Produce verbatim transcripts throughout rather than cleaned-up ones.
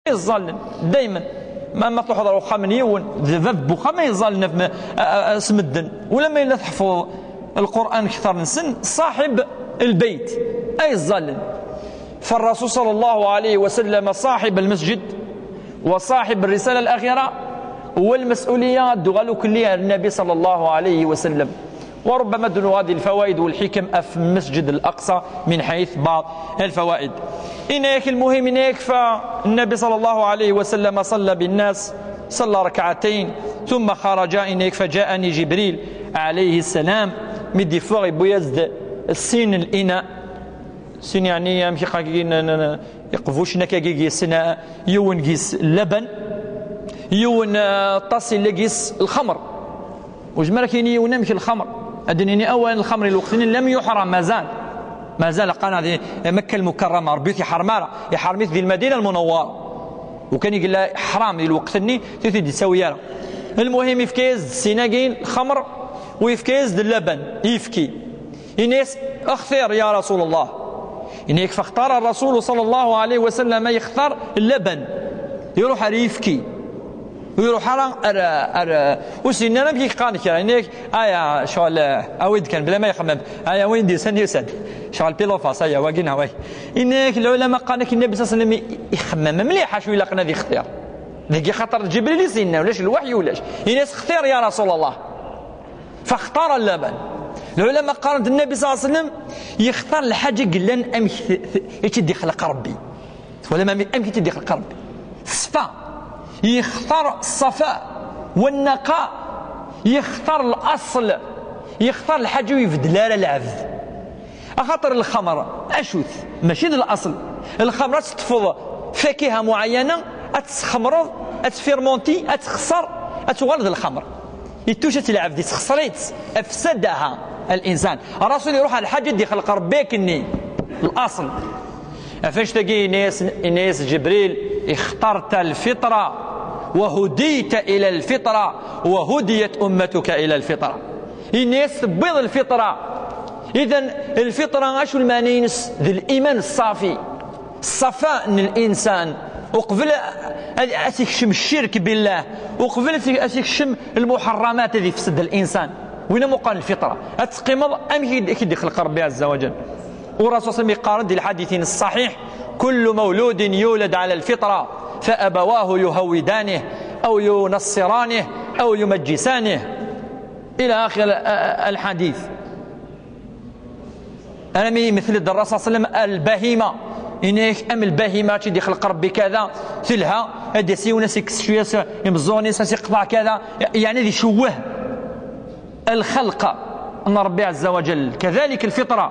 Ay ẓẓallen, daymen. Ma, ma truḥeḍ ɣer uxxam n yiwen, d bab n uxxam ay ẓẓallen af-, a-, a-, s medden. Ulamma yella tḥefḍeḍ Lqur'an kter-nsen, ṣaḥib lbeyt ay ẓẓallen. فالرسول صلى الله عليه وسلم صاحب المسجد وصاحب الرسالة الأخيرة، والمسؤولية تدوغ لكلية النبي صلى الله عليه وسلم. وربما دون هذه الفوائد والحكم في المسجد الأقصى من حيث بعض الفوائد. إنك المهم إنك فالنبي صلى الله عليه وسلم صلى بالناس، صلى ركعتين، ثم خرج إنك فجاءني جبريل عليه السلام. Mi d-yeffeɣ, yewwi-yas-d sin n lina, sin, yeɛni, amek i qqaren, n, n, n, iqbucen akka, gis-sen, yiwen gis laban, yiwen, eh, ṭasil gis lxemr. Ur zmireɣ ad k-yini yiwen amek lxemr. Ad d-nini awal, lxemr i lweqt-nni lam yuḥram, mazal. Mazal qqaren di Mekka Lmukarrama, Rebbi ur t-iḥrem ara, iḥrem-it di Lmadina Lmunawwara. Lukan i yella ḥram di lweqt-nni, ur t-id-yettawi ara. Lmuhim, yefka-yas-d sin-agi lxemr, u yefka-yas-d laban, yefki. Ini-as: اختر يا رسول الله. Ini-ak: فاختار الرسول صلى الله عليه وسلم, yextar laban. Iruḥ ar yefki. Ur iruḥ ara ar, ar, ur s-yenni ara amek i k-qqaren kra. Ini-ak: aya, ccɣel, eh, awi-d kan, bla ma ixemmem. Aya, win d-yusan, yusa-d. Ccɣel pilufas, aya, wagi neɣ wagi. Ini-ak, lɛulama qqaren-ak, Nnbi صلى الله عليه وسلم ixemmem mliḥ acu ilaqen ad ixtir. Dagi xaṭer Ǧibril i s-yenna, ulac lwaḥy, ulac. Ini-as: اختر يا رسول الله. فاختار اللبن. Lɛulama qqaren-d Nnbi صلى الله عليه وسلم yextar lḥaǧa i yellan amek t-, t-, i tt-id-ixleq Rebbi. Twalam amek, amek i tt-id-ixleq Rebbi? Ṣṣfa. Yextar ṣṣafa wa nnaqa. Yextar laṣel. Yextar lḥaǧa ur ibeddel ara lɛebd. Axaṭer lxemr, acu-t? Mačči d laṣel. Lxemr, ad teṭṭfeḍ fakiha muɛeyyana, ad tesxemreḍ, ad tfirmonti, ad texṣer, ad tuɣal d lxemr. Ittuca-tt lɛebd, issexṣer-itt, afsadaha al-insan. Rasul iruḥ ɣer lḥaǧa i d-ixleq Rebbi akkenni, laṣel. Ɣef annect-agi, yenna-yas, yenna-yas Ǧibril: اخترت الفطرة وهديت إلى الفطرة وهديت أمتك إلى الفطرة. Yenna-yas tewwiḍ lfitra. Idan, lfitra, acu lmeɛna-ines? D liman ṣṣafi. Ṣṣafa n linsan. Uqbel ad, ad t-ikcem ccirk billah, uqbel ad t-, ad t-ikcem lmuḥerramat, ad ifsed linsan. Win am uqan lfitra. Ad teqqimeḍ amek i d-, i k-id-ixleq Rebbi ɛezza wa jal. U Rasul صلى الله عليه وسلم yeqqar-d di lḥadit-ines ṣṣaḥiḥ: كل مولود يولد على الفطرة فأبواه يهودانه أو ينصرانه أو يمجسانه. إلى آخر ال-، ال-، الحديث. Armi yemtel-d Rasul صلى الله عليه وسلم lbahima. Ini-ak am lbahima, ad tt-id-ixleq Rebbi kada, telha, ad d-yas yiwen, ad s-ikkes cwiya s imeẓẓuɣen-is, ad s-iqḍeɛ kada, yeɛni ad icewweh lxelq n Rebbi ɛezza wa jal. Kadalik lfitra.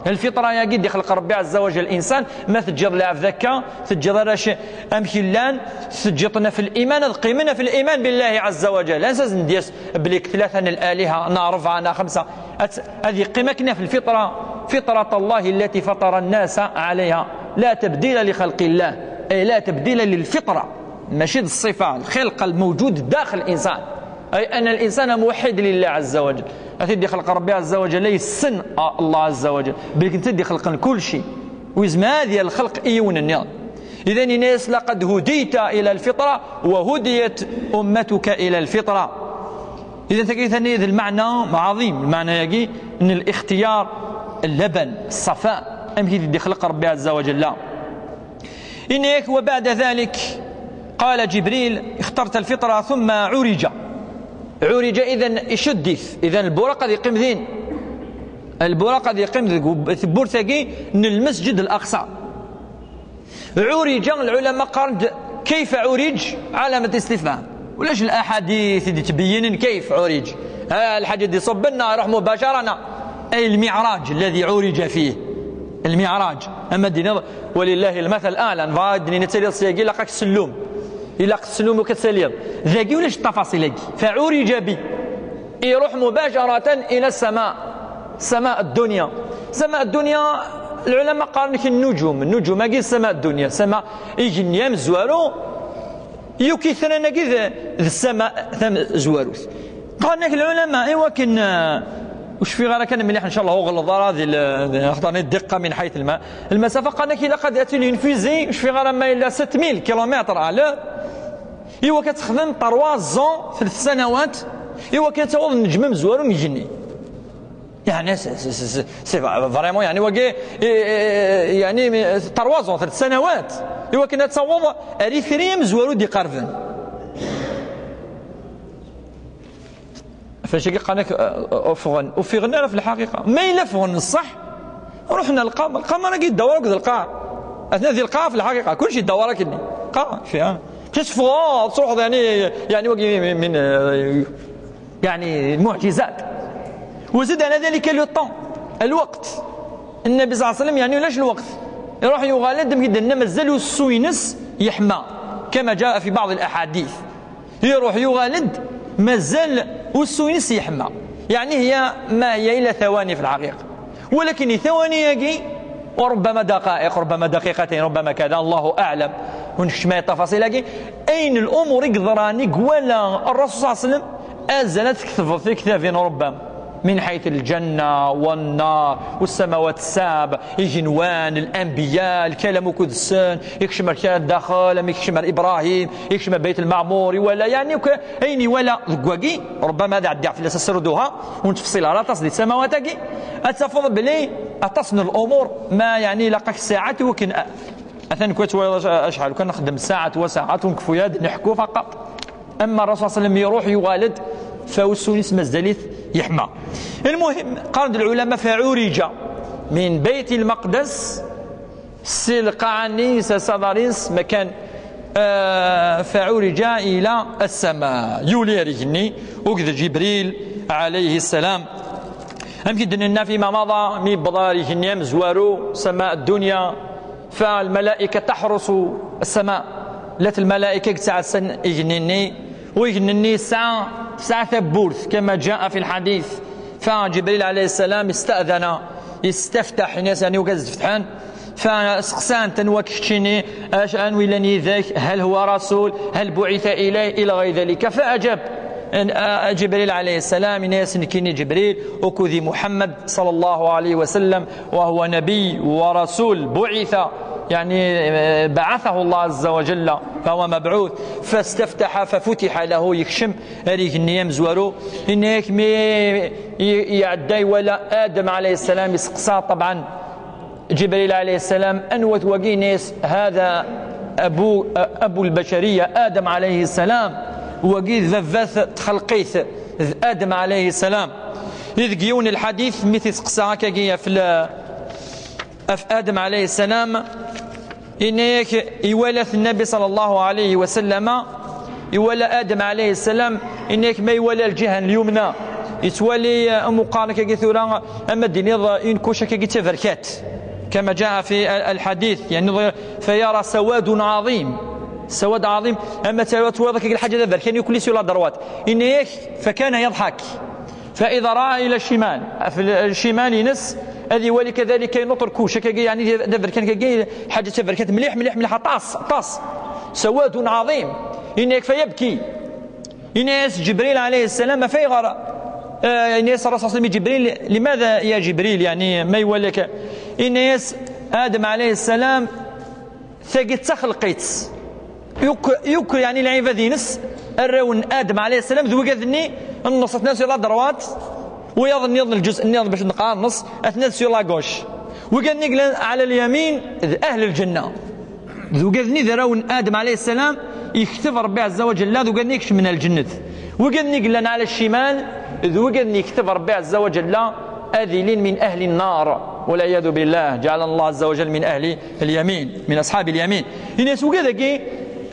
Lfitra-yagi d-ixleq Rebbi ɛezza wa jal linsan, ma teǧǧiḍ lɛebd akka, teǧǧiḍ arrac amek i llan, teǧǧiḍ-ten ɣef liman, ad qqimen ɣef liman billahi ɛezza wa jal. Ansa ad sen-d-yas belli deg tlata n laliha, neɣ rebɛa, neɣ xemsa, ad, ad yeqqim akken ɣef lfitra, فطرة الله التي فطر الناس عليها لا تبديل لخلق الله، أي لا تبديل للفطرة. Mačči d ṣṣifa, lxelq lmewǧud daxel linsan. أي أن الإنسان موحد لله عز وجل. Ad t-id-ixleq Rebbi ɛezza wa jal, yessen Allah ɛezza wa jal. Belli d netta i d-ixelqen kulci. U yezmer ad yerr lxelq i yiwen nniḍen. Idan, yenna-yas: لقد هديت إلى الفطرة وهديت أمتك إلى الفطرة. Idan, tagi tani d lmeɛna ɛaḍim, lmeɛna-yagi n lixtiyar, llaban, ṣṣafa, amek i t-id-ixleq Rebbi ɛezza wa jal. Yenna-yak: وبعد ذلك قال جبريل: اخترت الفطرة ثم عرج. عرج, idan, icudd-it. Idan, lburaq ad yeqqim din. Lburaq ad yeqqim deg ub-, tewwurt-agi n Lmesǧid Al-Aqsa. عرج, lɛulama qqaren-d: كيف عرج؟ علامة استفهام. Ulac laḥadit i d-yettbeyyinen كيف عرج. Ha, lḥaǧa i d-iṣubben, neɣ iruḥ mubacara, neɣ. أي المعراج الذي عرج فيه. المعراج. Ama d-tiniḍ: ولله المثل الأعلى. Nebɣa ad d-nini ad taliḍ syagi, ilaq-ak ssellum. Ilaq ssellum ur k-ad taliḍ. Dagi ulac ttafaṣil-agi. فعرج به. Iruḥ مباشرة إلى السماء. السماء الدنيا. السماء الدنيا, lɛulama qqaren-ak nnujum. Nnujum-agi d السماء الدنيا. Ssama, igenni amezwaru, yuki itran-agi d, d ssama tamezwarut. Qqaren-ak lɛulama, i wakken, eh, Ur cfiɣ ara kan mliḥ, ncallah ur ɣelḍeɣ ara di l-, di, axaṭer-nni ddiqqa min ḥayt lma-, lmasafa, qqaren-ak ilaq ad, ad tili une fusée, ur cfiɣ ara ma yella sept mille kilomètres à l'heure, i wakken ad texdem trois ans, tlata ssanawat, i wakken ad taweḍ nnejma amezwaru n igenni. Yeɛni, c'est, c'est, c'est, c'est vraiment, yeɛni, wagi, eh, eh, yeɛni, mais, trois ans, tlata ssanawat, i wakken ad taweḍ ar itri amezwaru d-iqerben. Fac-agi qqaren-ak, eh, ufɣen. Ur fiɣen ara f lḥaqiqa. Ma yella ffɣen ṣṣeḥ, ruḥen ar lqamer. Lqamer-agi yeddawer akked lqaɛa. Atna di lqaɛa f lḥaqiqa. Kullec yeddawer akkenni. Lqaɛa, fi, ha. Ǧas ffɣeḍ, truḥeḍ, yeɛni, yeɛni wagi min, min, eh, yeɛni, muɛǧizat. وزد على ذلك le temps, lweqt. Nnabi ṣalla Llahu ɛalayhi wa sallam, yeɛni, ulac lweqt. Iruḥ yuɣal-d, am i d-nenna, mazal ussu-ines yeḥma. كما جاء في بعض الأحاديث. Iruḥ yuɣal-d, mazal ussu-ines yeḥma. Yeɛni, هي ما هي إلا ثواني في الحقيقة. ولكن ثواني-agi, وربما دقائق، ربما دقيقتين، ربما كذا، الله أعلم. Ur nekcem ara ṭṭafaṣil-agi. Ayen, الأمور i yeḍran, i iwala Ṛṛasul ṣalla Llahu ɛalayhi wa sallam, azal ad tketbeḍ tiktabin, ربما. من حيث الجنة والنار والسماوات السبع, igenwan, الأنبياء, lkalam akked-sen, ikcem ar daxel, am ikcem ar Ibrahim, ikcem ar Bayt Lmeɛmur, iwala, yeɛni, akk ayen iwala deg wagi, ربما ad ɛeddiɣ fell-as, ad srudduha, ur nettfeṣṣil ara aṭas di samawat-agi, ad tafeḍ belli aṭas n الأمور, ma, yeɛni, ilaq-ak ssaɛat i wakken a-, atan kan twalaḍ ac-, acḥal kan nxeddem ssaɛat wa ssaɛat ur nkeffu ara ad neḥku faqat. Ama Ṛṛasul ṣalla Llahu ɛalayhi wa sallam iruḥ yuɣal-d, fa ussu-ines mazal-it yeḥma. المهم, qqaren-d lɛulama, فعرج من بيت المقدس, si lqaɛa-nni, s asaḍar-ines, makan, eh, فعرج إلى السماء. Yuli ar igenni, akked Ǧibril ɛalayhi ssalam. Amek i d-nenna fima maḍa, mi yewweḍ ar igenni amezwaru, سماء الدنيا, فالملائكة تحرس السماء. Llant lmalayek i yettɛassan igenni-nni, u igenni-nni yesɛa, yesɛa tawwurt, كما جاء في الحديث. فجبريل عليه السلام استأذن, يستفتح, ini-as, yeɛni, wagi ad as-d-fetḥen. Fa-, seqsan-t, anwa-k keččini, acu, anwa yellan yid-k, هل هو رسول, هل بعث إليه, إلى غير ذلك. فأجاب, eh, Ǧibril ɛalayhi ssalam, ini-as, nekkini Ǧibril, akked-i Muḥemmed, ṣalla Llahu ɛalayhi wa sallam, وهو نبي ورسول بعث, yeɛni, eh, بعثه الله عز وجل, فهو مبعوث. فاستفتح ففتح له, yekcem ar igenni amezwaru. Ini-ak, mi i-, iɛedda, iwala Adem ɛalayhi ssalam, iseqsa, ṭabɛan, Ǧibril ɛalayhi ssalam, anwa-t wagi? Ini-as, هذا أبو, أبو البشرية, Adem ɛalayhi ssalam. Wagi d baba n txelqit, d Adem ɛalayhi ssalam. I deg yiwen n lḥadit, mi t-iseqsa akkagi ɣef l-, ɣef Adem ɛalayhi ssalam, ini-ak, iwala-t Nnabi ṣalla Llahu ɛalayhi wa sallam, iwala Adem ɛalayhi ssalam, ini-ak, ma iwala lǧiha n lyumna, yettwali, eh, am uqqaren akkagi tura, ama d-tiniḍ, eh, une couche akkagi d taberkat, كما جاء في ال-, الحديث, yeɛni, فيرى سواد عظيم, سواد عظيم, ama tura twalaḍ akkagi lḥaǧa d aberkan, yukli sur la droite, ini-ak, فكان يضحك. فإذا رأى إلى الشمال, ɣef lcimal-ines, ad iwali كذلك une autre couche, akkagi, yeɛni, d aberkan, akkagi, lḥaǧa d taberkat, mliḥ, mliḥ, mliḥ, aṭas, aṭas. سواد عظيم. Ini-ak, فيبكي. Ini-as Ǧibril ɛalayhi ssalam, af ayɣer, eh, ini-as Ṛṛasul ṣalla Llahu ɛalayhi wa sallam i Ǧibril, لماذا يا جبريل, yeɛni, ma iwala-k? Ini-as Adem ɛalayhi ssalam, tagi d taxelqit. Yakk, yakk, yeɛni, lɛibad-ines, arraw n Adem ɛalayhi ssalam, d wigad-nni, nneṣ atnan sur la droite, wiyaḍ-nniḍen, lǧuz-nniḍen, bac neqqar nneṣ, atnan sur la gauche. Wigad-nni yellan ɛla lyamin, d ahl lǧenna. D wigad-nni d arraw n Adem ɛalayhi ssalam, yekteb Ṛebbi ɛazza wa ǧalla, d wigad-nni ikecmen ar lǧennet. Wigad-nni yellan ɛla ccimal, d wigad-nni yekteb Ṛebbi ɛazza wa ǧalla ad ilin min ahli nnar. والعياذ بالله, جعلنا الله عز وجل من أهل اليمين, من أصحاب اليمين. Ini-as, wigad-agi,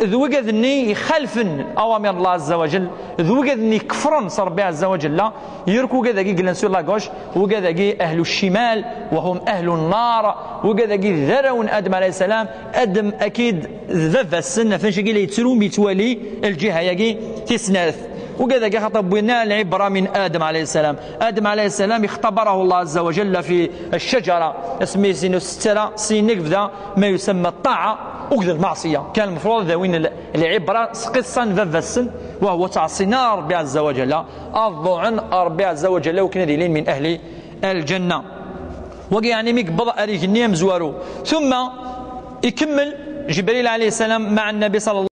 d wigad-nni ixalfen awamir n Allah ɛazza wa ǧalla, d wigad-nni ikefren s Ṛebbi ɛazza wa ǧalla, yerk wigad-agi yellan sur la gauche, wigad-agi ahlu ccimal, وهم أهل النار, wigad-agi d arraw n Adem ɛalayhi ssalam, Adem akid d baba-sen, ɣef wacu-agi la yettru mi yettwali lǧiha-agi tis snat. Wigad-agi xaṭer wwin lɛibra min Adem ɛalayhi ssalam. Adem ɛalayhi ssalam, اختبره الله عز وجل في الشجرة, asmi i s-, s-, s-, s-, yebda ma yusamma ṭṭaɛa, Uked lmeɛṣiya. Kan lmefruḍ ad awin l-, lɛibra s qissa n baba-tsen, wa huwa ttɛeṣṣin Ṛebbi ɛezza wa ǧalla, ad ḍuɛen Ṛebbi ɛezza wa ǧalla, wakken ad ilin min ahli lǧenna. Wagi yeɛni mi yewweḍ ar igenni amezwaru. Tumma ikemmel Ǧibril ɛalayhi sslam maɛa Nnabi ṣalla